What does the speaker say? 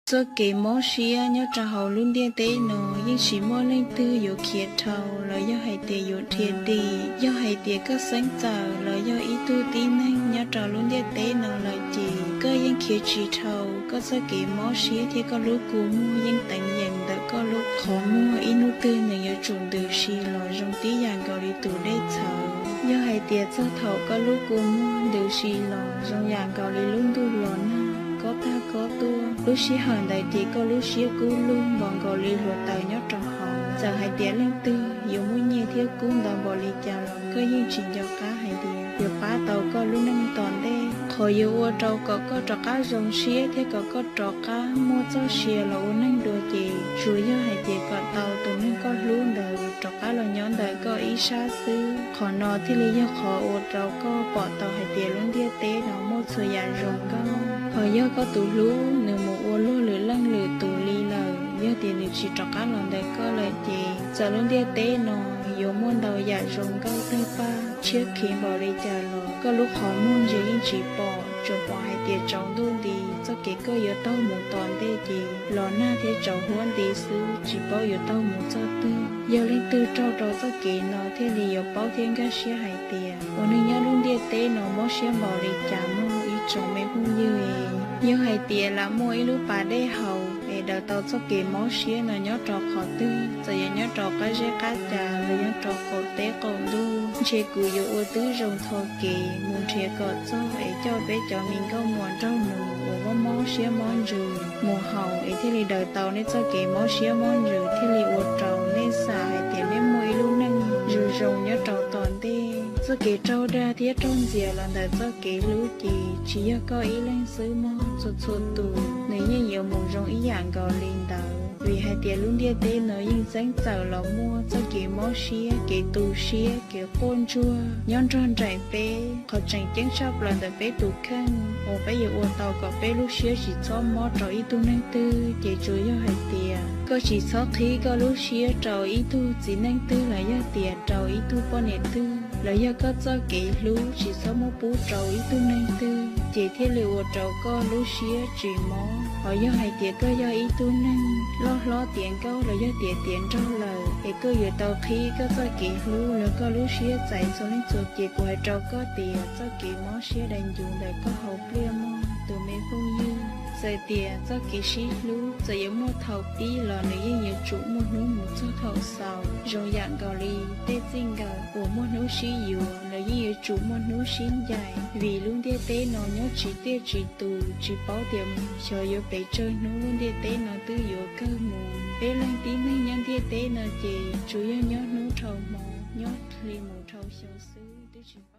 Txoj kev mob siab nyob rau hauv lub ntiaj teb no yeej tsis muaj leej twg yuav khiav dhau los yog hais tias yuav dhia dim. Yog hais tias koj xeeb txawm los yog ib tug tib neeg nyob rau lub ntiaj teb no lawm ces koj yeej khiav tsis dhau. Koj txoj kev mob siab thiab koj lub kua muag yeej teev yeem ntawm koj lub qhov muag, ib hnub twg nws yuav tsum ntws si los zoo tib yam nkaus li tus dej txhawv. Yog hais tias txog thaum koj lub kua muag ntws si los zoo yam nkaus li lub ntuj los nag, kob tag kob tuaj, lub sij hawm ntawd ces koj lub siab kub lug npaum nkaus li hluav taws nyob rau hauv. Txawm hais tias leej twg yuav muaj nyiaj thiab kub ntau npaum li cas los koj yeej tsis nco qab hais tias yuav pab tau koj lub neej tom ntej. Qhov yuav ua rau kom koj rov qab zoo siab thiab kom koj rov qab muaj txoj sia los ua neeg dua ces tsuas yog hais tias kom tau tus neeg koj hlub ntawd rov qab los nyob ntawm koj ib sab xwb. Qhov no thiaj li yog qhov ua rau koj pom tau hais tias lub ntiaj teb no muaj txhua yam zoo nkauj. Ho yog koj tus hlub nws mus ua luag lwm leej lwm tus li lawm, yog tias nws tsis rov qab los ntawm koj lawm ces txawm lub ntiaj teb no yuav muaj ntau yam zoo nkauj tawg paj tshiab khiv npaum li cas los koj lub qhov muag ntsia yeej tsis pom, tsuas pom hais tias tsaus ntuj nti. Txoj kev koj yuav taug mus tom ntej ces los nag thiab tsaus huab nti xwb, tsis paub yuav taug mus txog twg. Yog leej twg raug rau txoj kev no thiaj li yuav paub thiab nkag siab hais tias ua neeg nyob lub ntiaj teb no mob siab npaum li cas mog ib tsoom me phooj ywg. Yog hais tias lam muaj ib lub pas dej haus es daws tau txoj kev mob siab no nyob rau qhov twg, txawm yog nyob rau qab zeb qab ca los nyob rau qaum teb qaum ntuj, ntshe kuv yuav ua tib zoo tho kev mus nrhiav kom txog es coj peb cov me nkauj muam nraug nus uas mob mob siab mob ntsws mus haus es thiaj li daws tau nej txoj kev mob siab mob ntsws, thiaj li ua rau nej xam hais tias nej muaj ib lub neej zoo zoo nyob rau tom ntej. Txoj kev raug dag thiab raug ntxias los ntawm txoj kev hlub ces tsis yog koj ib leeg xwb mog, txhua txhua tus nws yeej yuav mus zoo ib yam nkaus li ntawd. Vim hais tias lub ntiaj teb no yeej txeeb txawm los muaj txoj kev mob siab, kev tu siab, kev quaj ntsuag nyob nrog nraim peb. Qhov tseem ceeb tshaj plaws ntawm peb tus kheej uas peb yuav ua tau kom peb lub siab tsis txhob mob rau ib tug neeg twg ces tsuas yog hais tias koj tsis txhob qhib koj lub siab rau ib tug txiv neej twg los yog tias rau ib tug poj niam twg los yog koj txoj kev hlub tsis txhob muab pub rau ib tug neeg twg ces thiaj li ua rau koj lub siab tsis mob. Ho yog hais tias koj yog ib tug neeg loj hlob tiav nkauj los yog tiav tiav nraug lawm es koj yuav tau qhib koj txoj kev hlub los koj lub siab txais txhua leej txhua tus ces kuv hais rau koj tias txoj kev mob siab dai ncuv ntawm koj hauv pliaj mog tus me phooj ywg. Txawm tias txoj kev sib hlub txawm yuav muaj thaum pib los nws yeej yuav tsum muaj hnub mus txog thaum xaus. Zoo yam nkaus li tej txij nkawm uas muaj hnub sib yuav los yeej yuav tsum muaj hnub sib ncaim, vim lub ntiaj teb no nyob tsis tiaj tsis tus, tsis paub tias xyov yuav pes tsawg hnub lub ntiaj teb no twb yuav kawg mus. Peb leej tib neeg nyob ntiaj teb no ces tsuas yog nyob hnub dhau hmo, nyob hli mus dhau xyoo xwb twb tsis